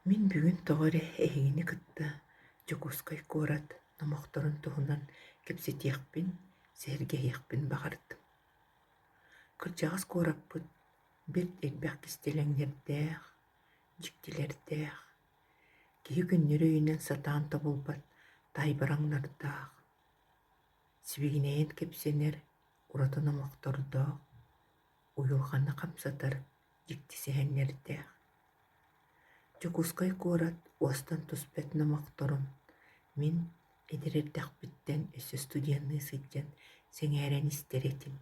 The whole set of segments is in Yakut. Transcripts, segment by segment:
Мин бүгүн тоҕо эрэ эһигини кытта Дьокуускай куорат номохторун туһунан кэпсэтиэхпин, сэһэргэһиэхпин баҕардым. Кырдьаҕас куораппыт бэрт элбэх кистэлэҥнэрдээх, дьиктилэрдээх, киһи көннөрү өйүнэн сатаан тобулбат таайбараҥнардаах, сибигинэйэн кэпсэнэр ураты номохтордоох, уйулҕаны хамсатар дьикти сэһэннэрдээх. Дьокуускай куорат уостан түспэт номохторун мин эдэр эрдэхпиттэн өссө студенныы сылдьан сэҥээрэн истэр этим.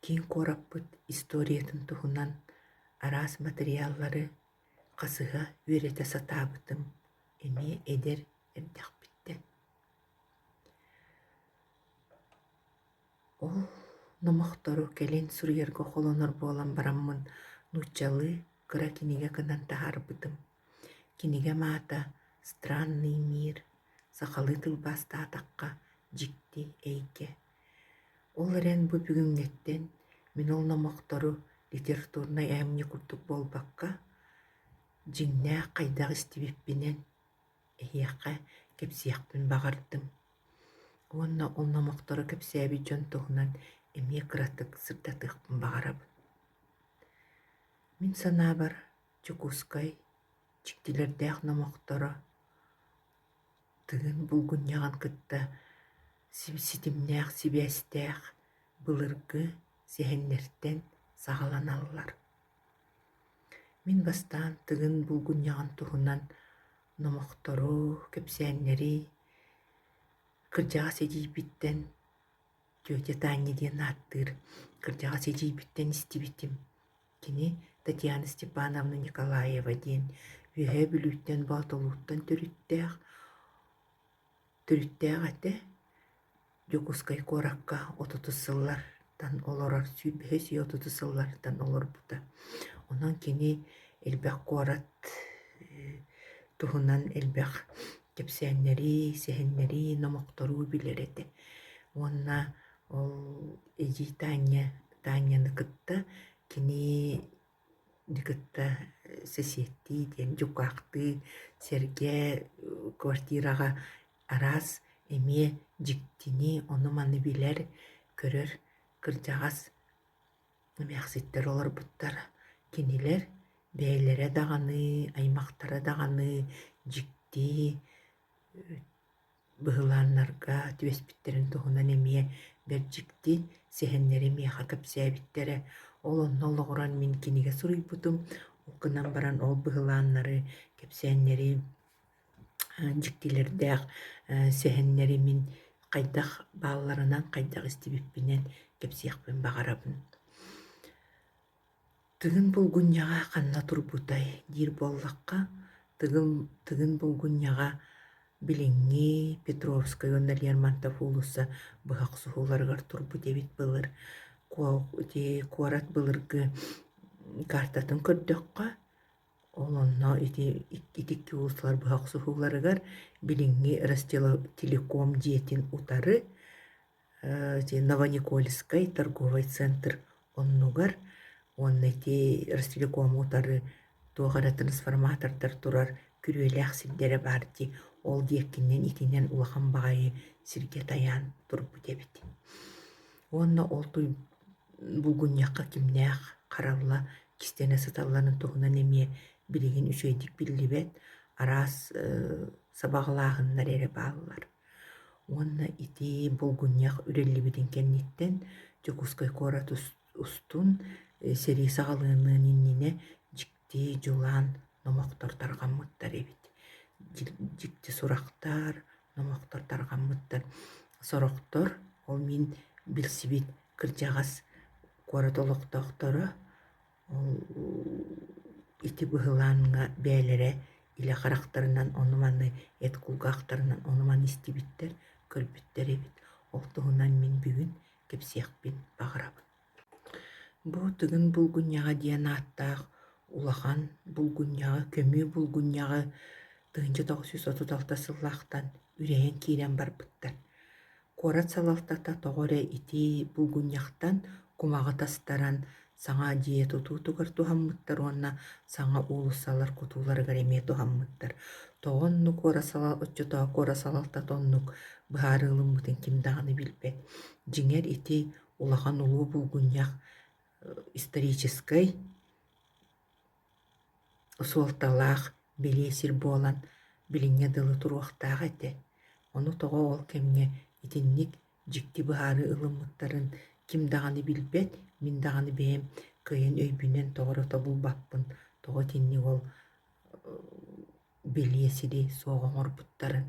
Киин куораппыт историятын туһунан араас матырыйааллары хасыһа үөрэтэ сатаабытым эмиэ эдэр эрдэхпиттэн. Ол номохтору кэлин суруйарга холонор буолан бараммын нууччалыы кыра кинигэ гынан таһаарбытым. Кинигэм аата «Странный мир», сахалыы тылбаастаатахха «Дьикти эйгэ». Ол эрэн бу бүгүҥҥэттэн мин ол номохтору литературнай айымньы курдук буолбакка, дьиҥнээх хайдах истибиппинэн эһиэхэ кэпсиэхпин баҕардым. Уонна ол номохтору кэпсээбит дьон туһунан эмиэ кыратык сырдатыахпын баҕарабын. Мин санаабар, Дьокуускай дьиктилэрдээх номохторо Тыгын булгунньаҕын кытта ситимнээх сибээстээх былыргы сэһэннэртэн саҕаланаллар. Мин бастаан Тыгын булгунньаҕын туһунан номохтору, кэпсээннэри кырдьаҕас эдьиийбиттэн тетя Таня диэн ааттыыр кырдьаҕас эдьиийбиттэн истибитим. Кини Татьяна Степановна Николаева диэн Үөһээ Бүлүүттэн Боотулууттан төрүттээх төрүттээх этэ. Дьокуускай куоракка отутус сыллартан олорор, сүүрбэһис үйэ отутус сыллартан олорбута. Онон кини элбэх куорат туһунан элбэх кэпсээннэри, сэһэннэри, номохтору билэр этэ. Уонна ол эдьиий Таня Таняны кытта кини кытта сэсиэттии диэн дьукаахтыы сэргэ квартираҕа араас эмиэ дьиктини ону-маны билэр, көрөр кырдьаҕас эмээхситтэр олорбуттара. Кинилэр бэйэлэрэ даҕаны, аймахтара даҕаны дьикти быһылааннарга түбэспиттэрин туһунан эмиэ бэрт дьикти сэһэннэри миэхэ кэпсээбиттэрэ. Ол онно олоҕуран мин кинигэ суруйбутум. Ол гынан баран ол быһылааннары, кэпсээннэри, дьиктилэрдээх сэһэннэри мин хайдах баалларынан, хайдах истибиппинэн кэпсиэхпин баҕарабын. Тыгын булгунньаҕа ханна турбутай диир буоллахха, Тыгын Тыгын булгунньаҕа билиҥҥи Петровскай уонна Лермонтов уулусса быһа охсуһууларыгар турбут эбит былыр. Ити куорат былыргы картатын көрдөххө, ол онно ити ити икки уулуссалар быһа охсуһууларыгар билиҥҥи Ростелеком дьиэтин утары ити Новоникольскай торговай центр оннугар уонна ити Ростелекому утары туох эрэ трансформатордар турар күрүөлээх сирдэрэ баар дии, ол диэкинэн итинэн улахан баҕайы сиргэ тайаан турбут эбит. Уонна ол булгунньахха кимнээх харалла кистэнэ сыталларын туһунан эмиэ билигин үчүгэйдик биллибэт араас сабаҕалааһыннар эрэ бааллар. Уонна ити булгунньах үрэллибитин кэнниттэн Дьокуускай куорат устун сэрии саҕаланыан иннинэ дьикти дьулаан номохтор тарҕаммыттар эбит. Дьикти сурахтар, номохтор тарҕаммыттар. Сорохтор ол мин билсибит кырдьаҕас куорат олохтоохторо Ол ити быһылааҥҥа бэйэлэрэ илэ харахтарынан ону-маны эт кулгаахтарынан ону-маны истибиттэр, көрбүттэр эбит. Ол туһунан мин бүгүн кэпсиэхпин баҕарабын. Бу Тыгын булгунньаҕа диэн ааттаах улахан булгунньаҕы, көмүү булгунньаҕы 1936 сыллаахтан үрэйэн киирэн барбыттар. Куорат салалтата тоҕо эрэ ити булгунньахтан кумаҕы тастаран. Саҥа дьиэ тутуутугар туһаммыттар уонна саҥа уулуссалар кутууларыгар эмиэ туһаммыттар. Тоҕо оннук оччотооҕу куорат салалтата оннук быһаарыы ылыммытын ким даҕаны билбэт. Дьиҥэр ити улахан улуу булгунньах историческай суолталаах бэлиэ сир буолан билиҥҥэ дылы туруохтаах этэ. Ону тоҕо ол кэмҥэ итинник дьикти быһаарыы ылыммыттарын ким даҕаны билбэт, мин даҕаны бэйэм кыайан өйбүнэн тоҕо эрэ тобулбаппын, тоҕо итинник ол бэлиэ сири суох оҥорбуттарын.